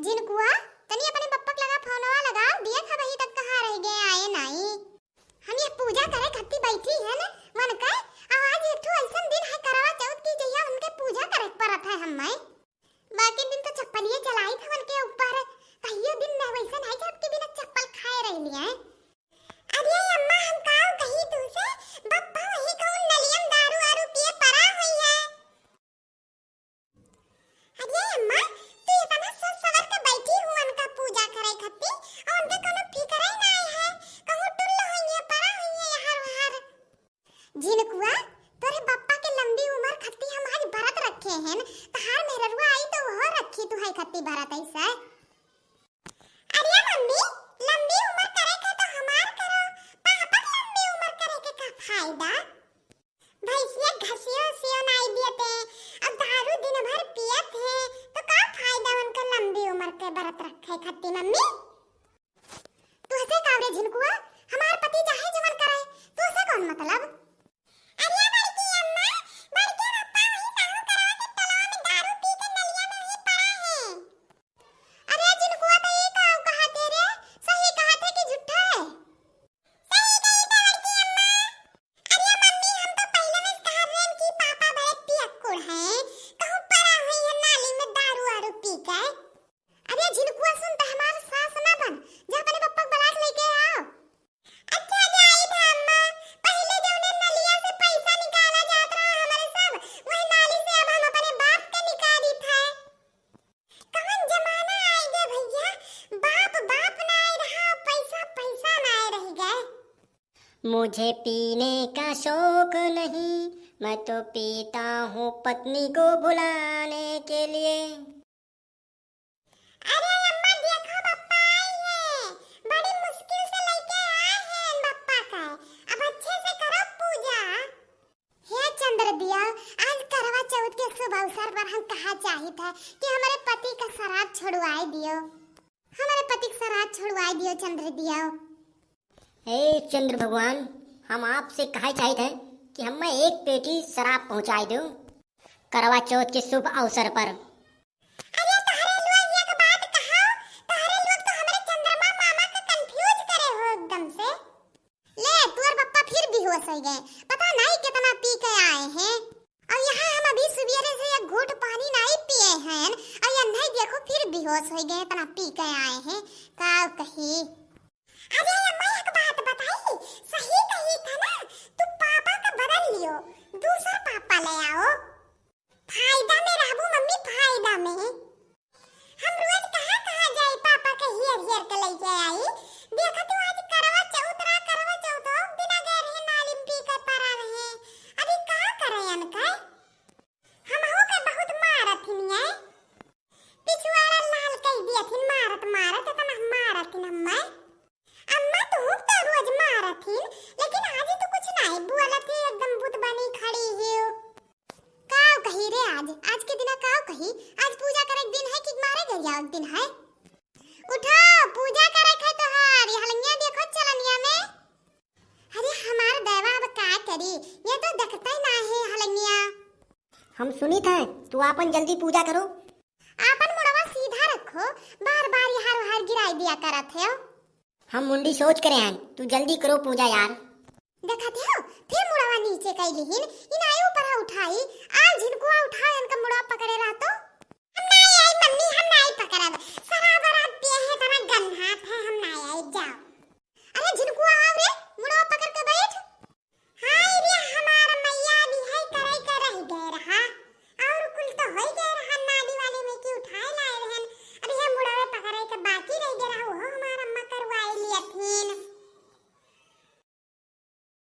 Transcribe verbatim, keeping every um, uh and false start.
झिनकुआ, तनी अपने पप्पा के लगा फोनवा लगाओ, देख अबही तक कहाँ रह गए, आए नाई। हम ये पूजा करे खातिर बैठी है न, मन के, और आज एक ठो ऐसन दिन है करवा चौथ की, जहिया उनके पूजा करे के परत है हम्मे। बाकी दिन तो चप्पलिए चलाई था उनके ऊपर, कहियो दिन न वैसन है कि आपके बिना चप्पल खाए रह लिया है। अरे अम्मा, हम काऊ कही तुमसे, बप्पा वही कौन नलियम दारू आरू पिए परा हुई है। अरे अम्मा, तू इतना सोच सवर के बैठी हूँ उनका पूजा करे खत्ती, और उनके कोनो फिकर ही ना है, कहूँ टुल्ल होइए, परा होइए यहाँ वहाँ। झिनकुआ, तोरे बप्पा के लंबी उम्र खत्ती हम आज बरत रखे हैं, तहार मेहररुआ आई तो वो रखी तू है खत्ती बरत ऐसा। अरे मम्मी, लंबी उम्र करे के तो हमार करो, पापा के लंबी उम्र करे के का फायदा? भैंसिया घसियो सियो नाई दियते, अब दारू दिन भर पियत है, तो का फायदा उनका लंबी उम्र के बरत रखे खत्ती मम्मी? तुहसे का रे झिनकुआ, हमार पति चाहे जवन करे, तुहसे कौन मतलब? अरे बड़की अम्मा, बड़के पप्पा वही साहू करवा के टलवा में दारू पी के नलिया में वही पड़ा है। अरे झिनकुआ तो ये का कहा थे रे, सही कहा थे कि झूठा है? सही कही थे बड़की अम्मा। अरे मम्मी, हम तो पहले में कहा रहे कि पापा बड़े पियक्कुड़ हैं, कहूँ परा हुई है नाली में दारू आरू पी के। अरे झिनकुआ सुन, त हमार सास ना बन, जा अपने पप्पा के बुला के लेके आओ। अच्छा जाई था अम्मा, पहले जौने नलिया से पैसा निकाला जात रहा हमरे सब, वही नाली से अब हम अपने बाप के निकाली था। कवन जमाना आए गए भैया, बाप बाप ना आए रहा, पैसा पैसा ना आए रह गए। मुझे पीने का शौक नहीं, मैं तो पीता हूँ पत्नी को भुलाने के लिए। अरे अम्मा, देखो बप्पा आई है, बड़ी मुश्किल से लेके आए हैं बप्पा का। अब अच्छे से करो पूजा। हे चंद्र दिया, आज करवा चौथ के शुभ अवसर पर हम कहा चाहित है कि हमारे पति का शराब छुड़वाए दियो, हमारे पति का शराब छुड़वाए दियो चंद्र दिया। हे चंद्र भगवान, हम आपसे कहा चाहित है कि हमें एक पेटी शराब पहुँचाए दो करवा चौथ के शुभ अवसर पर। अरे तोहरे लोग एक बात कहो, तोहरे लोग तो हमरे चंद्रमा मामा के confuse करे हो एकदम से। ले, तोर पप्पा फिर बेहोश हो गए, पता नहीं कितना पी के आए हैं। और यहाँ हम अभी सुबेरे से एक घूंट पानी नहीं पिए हैं, और ये नहीं देखो फिर बेहोश हो गए, इतना पी के आए हैं, का कही। अरे अम्मा, एक बात बताई, सही कही था ना, तू पापा का बदल लियो, दूसर पापा ले आओ। फायदा में रहबू मम्मी, फायदा में। हम रोज कहाँ कहाँ जाई, पापा के हियर हियर के लेके आई। देखा तू आज करवा चौथ रहा, करवा चौथ हो, बिना गए रहे नाली में पी के परा रहे। अभी का करे अनका? हमहू के बहुत मारत हिन ये। पिछुआड़ा लाल कई दियथिन मारत मारत, इतना मारत हिन हम्मे। अम्मा, तू तो रोज मारत हिन, लेकिन आज तो कुछ नहीं बोलत ही, एकदम बुत बनी खड़ी हियो। काव कही रे आज, आज के दिना काव कही? आज पूजा करे के दिन है कि मारे गरियावे के दिन है? उठो, पूजा करे के है तोहार, ये हलंगिया देखो चलनिया में। अरे हमार दैवा अब का करी, ये तो देखते ही ना है हलंगिया। हम सुनित है, तू आपन जल्दी पूजा करो। आपन मुड़वा सीधा रखो, बार बार यहाँ वहाँ गिराई दिया करत है। हम मुंडी सोच करे हैं, तू जल्दी करो पूजा यार। देखत हो, फिर मुड़वा नीचे कई लिहिन, इन आए ऊपर उठाई, आ झिनकुआ उठाए, इनका मुड़वा पकड़े रहतो।